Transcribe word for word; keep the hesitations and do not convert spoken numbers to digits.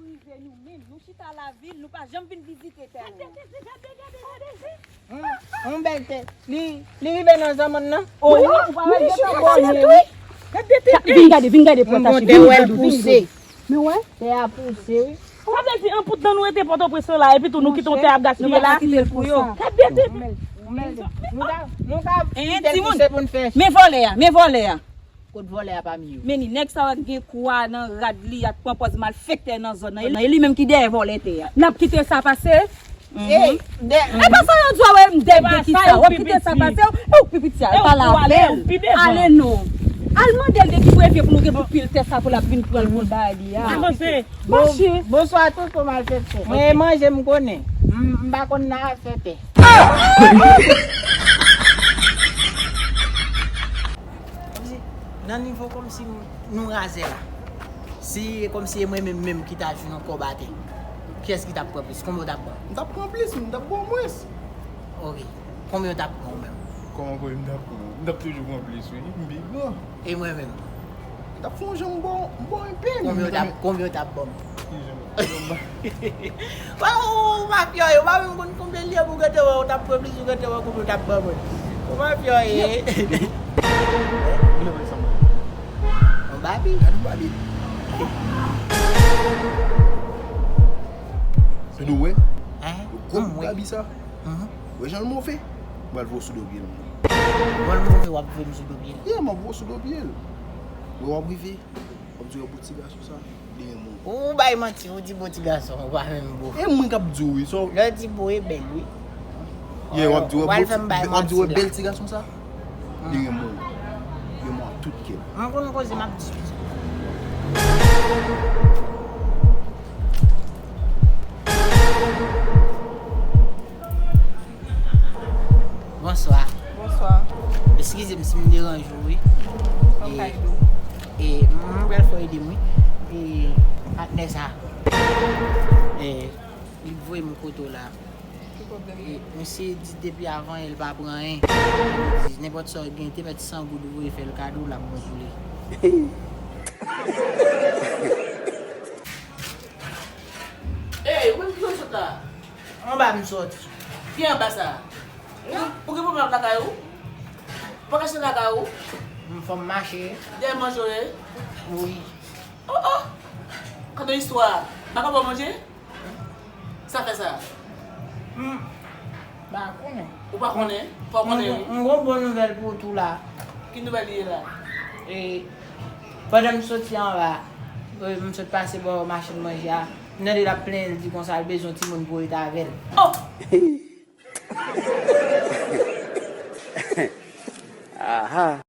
Rive nou menm, nou chita lavil, nou pa janm vin vizite tè nou. Gade, gade, gade, gade, gade. Hmm, yon bèl tè. Li, li rive nan zanmann nan. Oh, wi, ou pa wè l gentan bò li. Gade tè. Vin gade, vin gade pòtache. Vin gade, vin gade. Men wè. Tè a pouse, wi. Sa vle di, an pout nan nou rete Pòtoprens la, epi tou nou kite yon tè ap gaspiye la. Gade tè. Nou ka, nou ka kite l pouse pou n fè. Men vòlè a, men vòlè a. Kot vòlè a pa m ye? Men ni nèg sa yo gen kou a nan rad li, ap pran pòz malfektè nan zòn nan. E li menm ki dèyè vòlè tè a. N ap kite sa pase? Ey, de... E pa sa yo di w, wè, m dèyè de kisa? W ap kite sa pase? E ou k pi piti a, pa lavel. Ale non. Al mande l de ki prevye pou nou gen pou pil tè sa pou l ap vin pran l pou l bay li a. Avanse. Mache. Bonswa tout, kòman l fè fè? Mwen manje m konnen. M, m pa konn nan afè tè. Kòmsi, nan nivo kòmsi nou razè la. Si kòmsi e mwen menm menm ki ta jwenn yon kòb atè, kiyès ki t ap pran plis? Konbyen w t ap pran? M t ap pran plis, m t ap pran mwens. Ok. Konbyen w t ap pran ou menm? Kòman konbyen m t ap pran? M t ap toujou pran plis, wi. M pi gran. E mwen menm? M t ap fè yon jan m ba w, m ba w enpe. Konbyen w t ap, konbyen w t ap ban m? Ki jan? Ou mafya, yo pa menm konn konbyen l ye pou gete wè, ou t ap pran plis, ou gete wè konbyen w t ap ban mwen. Ou mafya, ye. Yon babi. Gade yon babi. Se nou wè? Yon gwo babi sa. Wè jan l move? M pral voye w sou do pye l. Mwen move, w ap voye m sou do pye l? Yeah, m ap voye w sou do pye l. Wè w ap rive. W ap di w bo ti gason sa, li renmen w. Ou bay manti, ou di bo ti gason, ou pa menm bo. E mwen k ap di w wi, so. Lè w di bo e bèl wi. Yeah, w ap di w bo ti, w ap di w bèl ti gason sa, li renmen w. Renmen w ak tout kè l. Mwen konn koze m ap di. Bonswa. Bonswa. Eskize m si m deranje w, wi. Sa m ka ede w? E, m pral fè w ede m, wi. E, patnè sa. E, li voye m kote w la. Ki pwoblèm? E, misye di depi avan yè l pa pran anyen. Li di, nenpòt sa w gen, te mèt san goud voye fè l kado, l ap bon pou li. Ey, ou menm ki kote w sot la? Anba m sot. Ki anba sa? Ou, ou gen pwoblèm ak lakay ou? Ou pa ka sot lakay ou? M fò m mache. Dèyè manje w ye? Wi. Oh, oh! Kado istwa a. M pa ka ba w manje? Sa fè sa? M pa konnen. Ou pa konnen? Fò w konnen wi. M gon bon nouvèl pou ou tou la. Ki nouvèl li ye la? E, pandan m soti anba, e, m sot pase bò machin manje a, m tande l ap plenyen, l di konsa l bezwen yon timoun pou rete avè l. Oh! Aha!